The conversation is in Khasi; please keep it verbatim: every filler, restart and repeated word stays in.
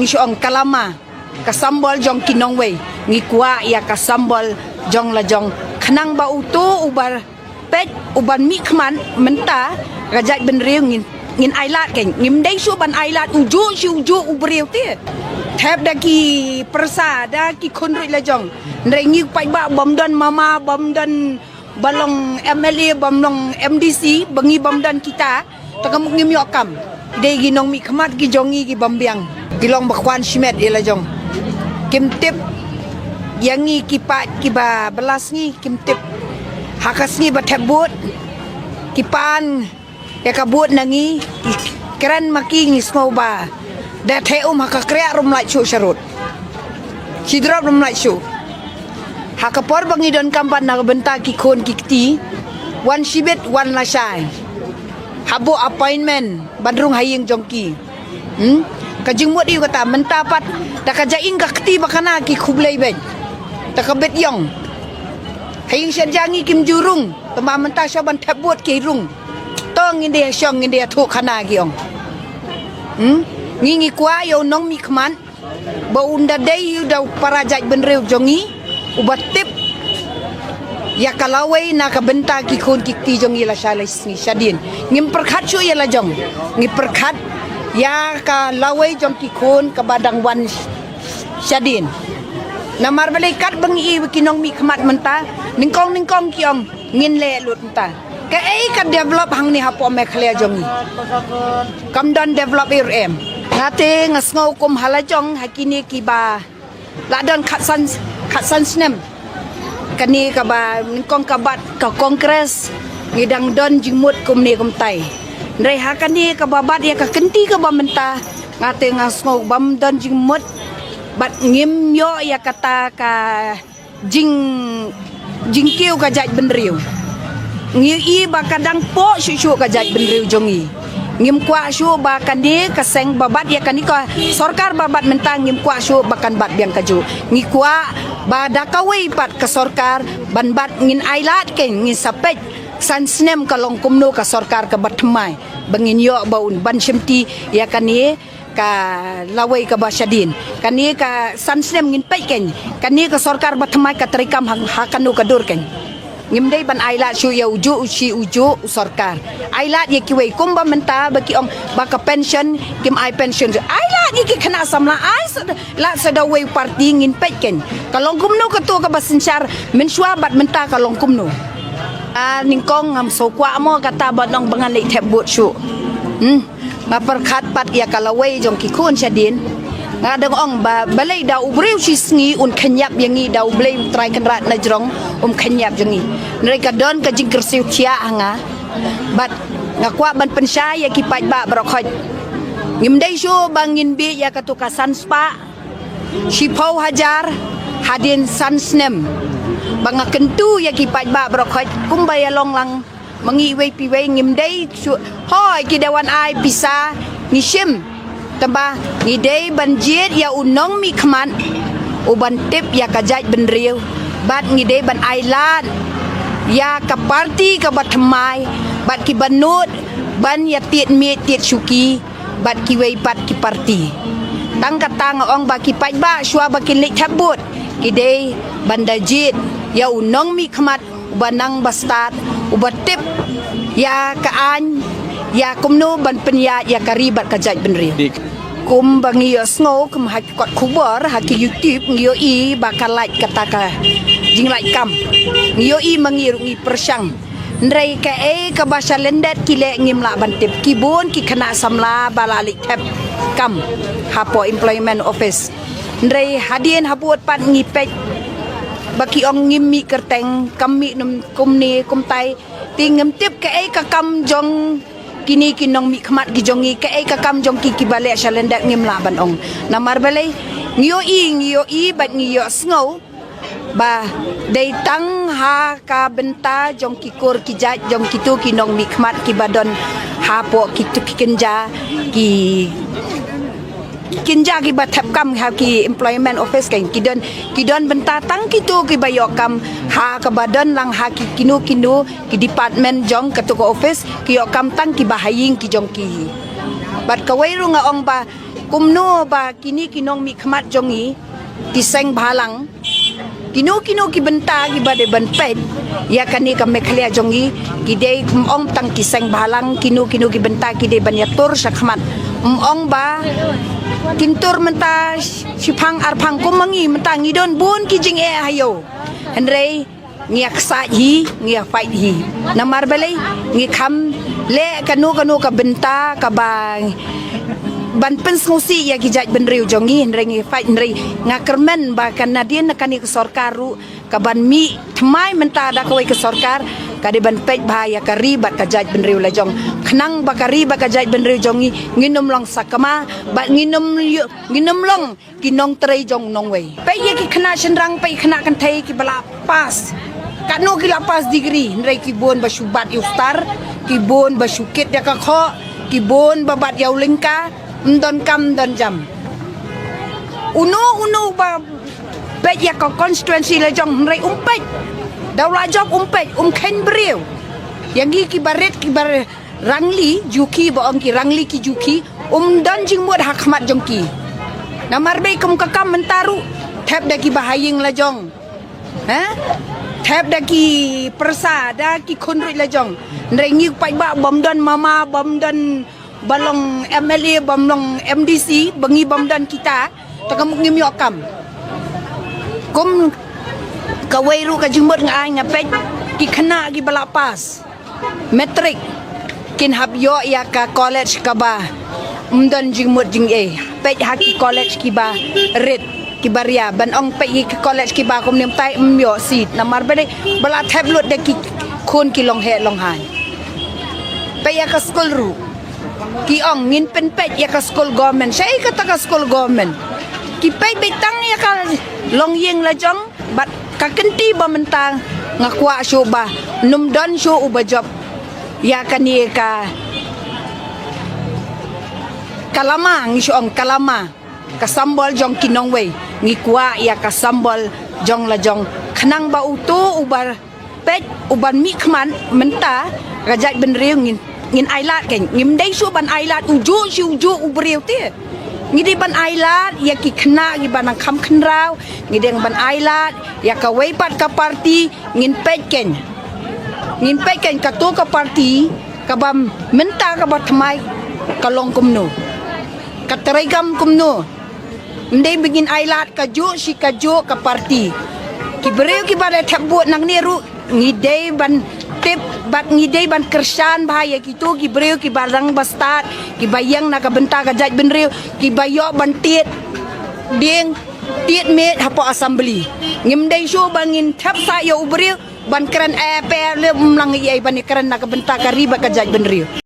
Ngi shu ong ka lama, ka symbol jong ki nongwei. Ngi kwah ïa ka symbol jong la jong. Khnang ba uto uba peit, uban mih khmat mynta ka jaitbynriew ngin, ngin ailad kein. Ngim dei shuh ban ailad ujuh shi ujuh u briew te. Thep da ki pyrsa, da ki khun ruh la jong. Hynrei ngi paidbah bym don mama, bym don ba long M L A, bym long M D C, ba ngi bym don kita, te ka mut ngim ïoh kam. Dei ki nongmihkhmat ki jong ngi ki bym biang, ki long ba khwan shimet ïa la jong. Kim tip ïa ngi ki paid kiba bylla sngi, kim tip. Ha ka sngi ba thep vote, ki pan ïa ka vote na ngi, ki kren ma ki, ngi sngew ba da theh um ha ka kriah ruh ym lait shuh sharud. Shi drop ruh ym lait shuh. Ha ka por ba ngi donkam pat na ka bynta ki khun ki kti, wan shibit wan lashai. Hap buh appointment ban rung ha ïing jong ki. Hmm? Ka jingmut ïa u kata mynta pat, da ka jain ka kti ba kana ki khublei beit. Da ka bit ïong. Ha ïing shet ja ngi kim ju rung, tangba mynta shuwa ban thep vote ki rung. To ngin dei shong, ngin dei thuh khana ki ong. Hmm? Ngi, ngi kwah ïa u nongmihkhmat ba un da dei u da u para jaitbynriew jong ngi, uba tip ïa ka lawei na ka bynta ki khun ki kti jong ngi lashai lashisngi shadien. Ngim pyrkhat shuh ïa la jong. Ngi pyrkhat ïa ka lawei jong ki khun kaba dang wan shadien. Namar balei katba ngi ïohi ba ki nongmihkhmat mynta, nyngkong nyngkong ki ong ngin leh lut mynta. Kaei ka develop hangne hapoh Meghalaya jong ngi? Kam don develop ei ruh em. Nga te nga sngew kum ha la jong ha kine kiba la don khatsan, khatsan snem. Kane kaba nyngkong ka bat ka Congress, ngi dang don jingmut kumne kumtai. Hynrei ha kane kaba bat ïa ka kynti kaba mynta, nga te nga sngew bym don jingmut. Bad ngim ïoh ïa kata ka jing, jingkiew ka jaitbynriew. Ngi ïohi ba ka dang poh shuh shuh ka jaitbynriew jong ngi. Ngim kwah shuh ba kane ka seng ba bat ïa kane ka sorkar ba bat mynta, ngim kwah shuh ba kan bat biang kajuh. Ngi kwah ba da kawei pat ka sorkar ban bat, ngin ailad kein, ngin sa peit san snem ka long kumno ka sorkar kaba thymmai, ba ngin ïoh ba un ban shimti ïa kane ka lawei kaba shadien. Kane ka san snem ngin peit kein, kane ka sorkar ba thymmai ka treikam ha, ha kano ka dur kein. Ngim dei ban ailad shuh ïa ujuh u shi ujuh u sorkar. Ailad ïa kiwei, kumba mynta ba ki ong ba ka pension, kim ai pension. Ailad ïa ki khynnah samla, ai sa, lad sa da uwei u party, ngin peit kein. Ka long kumno kato kaba synshar mynshuwa bad mynta ka long kumno? Ah, nyngkong ngam sngewkwah mo kata ba ong ba ngan leit thep vote shuh. Hmm. Nga pyrkhat pat ïa ka lawei jong ki khun shadien. Nga dang ong ba balei da u briew shisngi un khynñiap ïa ngi, da U Blei U Trai Kynrad na jrong um khynñiap ïa ngi. Hynrei ka don ka jingkyrsiew thiah ha nga. Bad nga kwah ban pynshai ïa ki paidbah baroh khoit. Ngim dei shuh ba ngin bieit ïa kato ka san spah shiphew hajar hadien san snem. Ba nga kyntu ïa ki paidbah baroh khoit kumba ïa long lang ma ngi iwei pa iwei, ngim dei shuh hoi ki dei wan ai pisa ngi shim. Tangba ngi dei ban jied ïa u nongmihkhmat uban tip ïa ka jaitbynriew. Bad ngi dei ban ailad ïa ka party kaba thymmai bad kiba nud ban ïa tied miej tied shuki bad kiwei pat ki party. Tang kata nga ong ba ki paidbah shuwa ba kin leit thep vote, ki dei ban da jied ïa u nongmihkhmat uba nang ba stad, uba tip ïa ka aiñ, ïa kumno ban pynïaid ïa ka ri bad ka jaitbynriew. Kumba ngi ïohsngew kum ha ki kot khubor, ha ki YouTube, ngi ïohi ba ka lait kata ka jinglait kam. Ngi ïohi ma ngi ruh ngi pyrshang. Hynrei kaei kaba sha lyndet ki leh ngim lah ban tip. Ki bun ki khynnah samla ba la leit thep kam hapoh Employment Office. Hynrei hadien habud pat ngi peit ba ki ong ngim mih kyrteng, kam mih num kumne kumtai. Te ngim tip kaei ka kam jong kine ki nongmihkhmat ki jong ngi, kaei ka kam jong ki kiba leh sha lyndet ngim lah ban ong. Namar balei? Ngi ïohi, ngi ïohi bad ngi ïohsngew ba dei tang ha ka bynta jong ki kur ki jait jong kito ki nongmihkhmat kiba don hapoh kito ki kynja ki kynja kiba thep kam ha ki Employment Office kein, ki don, ki don bynta tang kito kiba ïoh kam ha kaba don lang ha ki kino kino ki department jong kato ka office, ki ïoh kam tang kiba ha ïing ki jong ki. Bad kawei ruh nga ong ba Kumno ba kine ki nongmihkhmat jong ngi, ki seng bhalang, kino kino ki bynta kiba dei ban peit ïa kane ka Meghalaya jong ngi, ki dei, ym ong tang ki seng bhalang, kino kino ki bynta ki dei ban ïatur shakhmat. Ym ong ba kin tur mynta shiphang arphang kum ma ngi, mynta ngi don bun ki jingeh ha ïew. Hynrei ngi ïa ksaid hi, ngi ïa fight hi. Namar balei? Ngi kham leh kano kano ka bynta kaba ban pynsngewsih ïa ki jaitbynriew jong ngi, hynrei ngi fight, hynrei nga kyrmen ba kan nadien na kane ka sorkar ruh, kaban mih thymmai mynta da kawei ka sorkar, ka dei ban peit bha ïa ka ri bad ka jaitbynriew la jong. Khnang ba ka ri bad ka jaitbynriew jong ngi ngin ym long sakma, bad ngin ym ïoh, ngin ym long ki nongtrei jong nongwei. Peit ïa ki khynnah shynrang, peit khynnah kynthei kiba la pass. Katno ki la pass degree, hynrei ki bun ba shu bat ïa u star, ki bun ba shu kit ïa ka khoh, ki bun ba bat ïa u lyngka, ym don kam, ym don jam. Uno uno ba peit ïa ka constituency la jong, hynrei um peit. Da u la jop um peit, um kheiñ briew. Ïa ngi kiba rit, kiba rangli juki, ba ong ki rangli ki juki, um don jingmut ha khmat jong ki. Namar balei? Kum ka kam mynta ruh, thep da kiba ha ïing la jong. Ha? Thep da ki pyrsa, da ki khun ruh la jong. Hynrei ngi paidbah bym don mama, bym don ba long M L A, bym long M D C, ba ngi bym don kita, te ka mut ngim ïoh kam. Kum kawei ruh ka jingmut nga ai, nga peit ki khynnah kiba la pass matric, kin hap ïoh ïa ka college kaba ym don jingmut jingeh. Peit ha ki college kiba rit, kiba ria, ban ong peit ïa ki college kiba kumne, mynta ym ïoh seat. Namar balei? Ba la thep lut da ki khun ki longheh longhaiñ. Peit ïa ka skul ruh, ki ong ngin pynpeit ïa ka skul government. Shaei kata ka skul government? Ki peit beit tang ïa ka longïing la jong bad ka kynti ba mynta. Nga kwah shuh ba ym don shuh uba jop ïa kane ka, ka lama, ngi shu ong ka lama, ka symbol jong ki nongwei. Ngi kwah ïa ka symbol jong la jong, khnang ba uto uba peit, uban mihkhmat mynta, ka jaitbynriew ngin, ngin ailad kein. Ngim dei shuh ban ailad u juh shi u juh u briew te. Ngi dei ban ailad ïa ki khynnah kiba nang kham khynraw. Ngi dei ban ailad ïa kawei pat ka party. Ngin peit kein, ngin peit kein kato ka party kaba mynta kaba thymmai ka long kumno, ka treikam kumno. Ym dei ba ngin ailad ka juh shi ka juh ka party. Ki briew kiba la thep vote nangne ruh, ngi dei ban tip bad ngi dei ban kyrshan bha ïa kito ki briew kiba rang ba stad, kiba ïeng na ka bynta ka jaitbynriew, kiba ïoh ban tied dieng tied miej hapoh assembly. Ngim dei shuh ba ngin thep sah ïa u briew ban kren, eh, pyrshah lem lang ïa ban kren na ka bynta ka ri bad ka jaitbynriew.